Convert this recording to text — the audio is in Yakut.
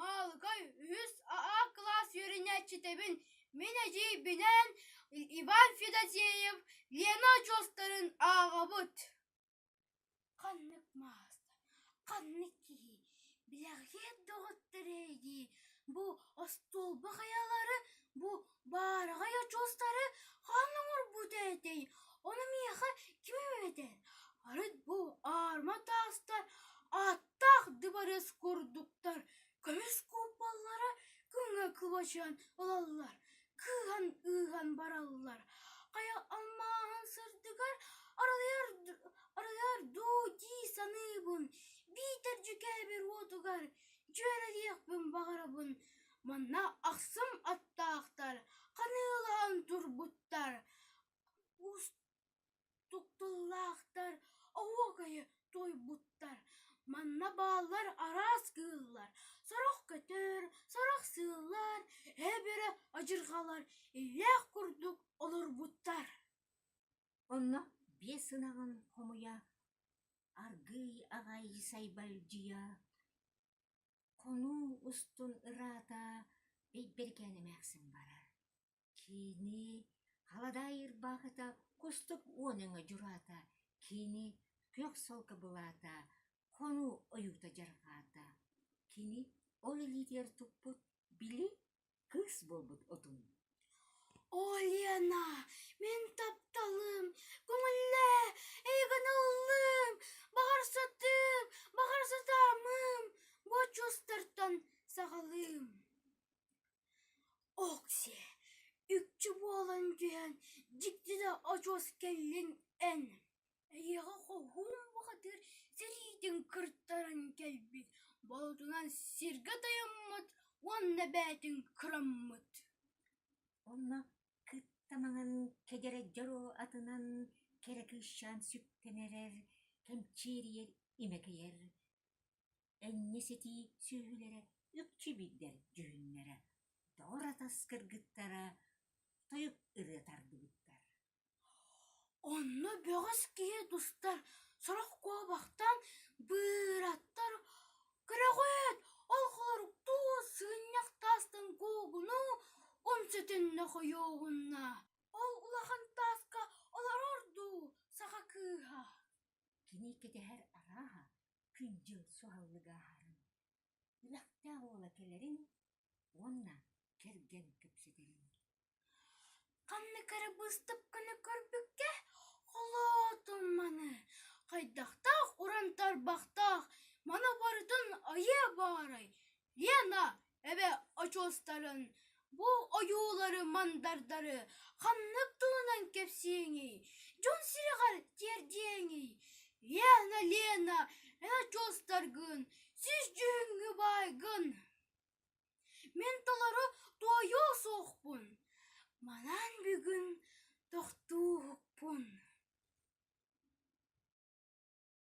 Маалыкай үһүс А кылаас үөрэнээччитэбин. Мин эдьиийбинээн Иван Федосеев Лена очуостарын ааҕабыт. Ханнык маастар, ханнык киһи билэҕиэт доҕоттор дии бу остуолба хайалары, бу баараҕай очуостары хаһан оҥорбут этэй, ону миэхэ ким эбэтэр? Арыт бу аарма таастар ааттаах дыбарыас курдуктар көмүс кууппаллара күҥҥэ кылачыйан ылаллар, кыыһан ыыһан бараллар. Хайа алмааһын сырдыгар аралыйар, аралыйар дуу дии саныыбын, биитэр дьүкээбир уотугар дьүөрэлиэхпин баҕарабын. Манна ахсым аттаахтар ханыылаһан турбуттар, уустук тыллаахтар оһуокайы туойбуттар. Манна бааллар араас кыыллар, сорох көтөр, сорох сыыллар, эбэрэ адьырҕалар иллээх курдук олорбуттар. Онно биэс ынаҕын хомуйа, аргыый аҕай сайбалдьыйа, хонуу устун ыраата Бэйбэрикээн эмээхсин барар. Кини халадаай ырбаахыта кустук уон өҥө дьураата, кини күөх солко былаата, хонуу ойуута дьарҕаата. Кини ол илиитигэр туппут били кыыс буолбут отун. О, Лена, мин тапталым, көҥүллээ, эйигин ыллым, баҕар сатыым, баҕар сатаамым, бу очуостартан саҕалыым. Окси, үкчү буолан түһэн, дьикти да очуос кэллиҥ эн. Эйиэхэ хоһуун бухатыыр сэриитин кыртаран кэлбит, болотунан сиргэ тайаммыт уонна бээтин кыраммыт. Онно кытта маҥан кэдэрэ дьоруо атынан кэрэ кыысчаан сүктэн эрэр, кэмчиэрийэр, имэкэйэр Энньэ ситии сүөһүлэрэ үкчү биирдэр дьүһүннэрэ, доҕор-атас кыргыттара тойук ырыа тардыбыттар. Онно бөҕөс киһи тустар, сорох куобахтан быыраттар «Көрөҕүт, ол холоруктуу сыгынньах таастан куугунуу умса-төннө хойуоҕунна, ол улахан тааска олорор дуу саха кыыһа?» Кини кэтэһэр арааһа күн-дьыл суһаллык ааһарын, үлэхтээх уола кэлэрин уонна кэргэн кэпсэтэрин. Ханнык эрэ быыстапканы көрбүккэ холоотум маны, хайдахтаах уран тарбахтаах маны барытын айыа баарай, Лена эбэ очуостарын, бу ойуулары-мандардары ханнык тылынан кэпсиэҥий, дьон сүрэҕэр тиэрдиэҥий? Лена, Лена, эн очуостаргын, сис дьүһүҥҥү баайгын. Мин толору туойуо суохпун, манан бүгүн тохтууһукпун.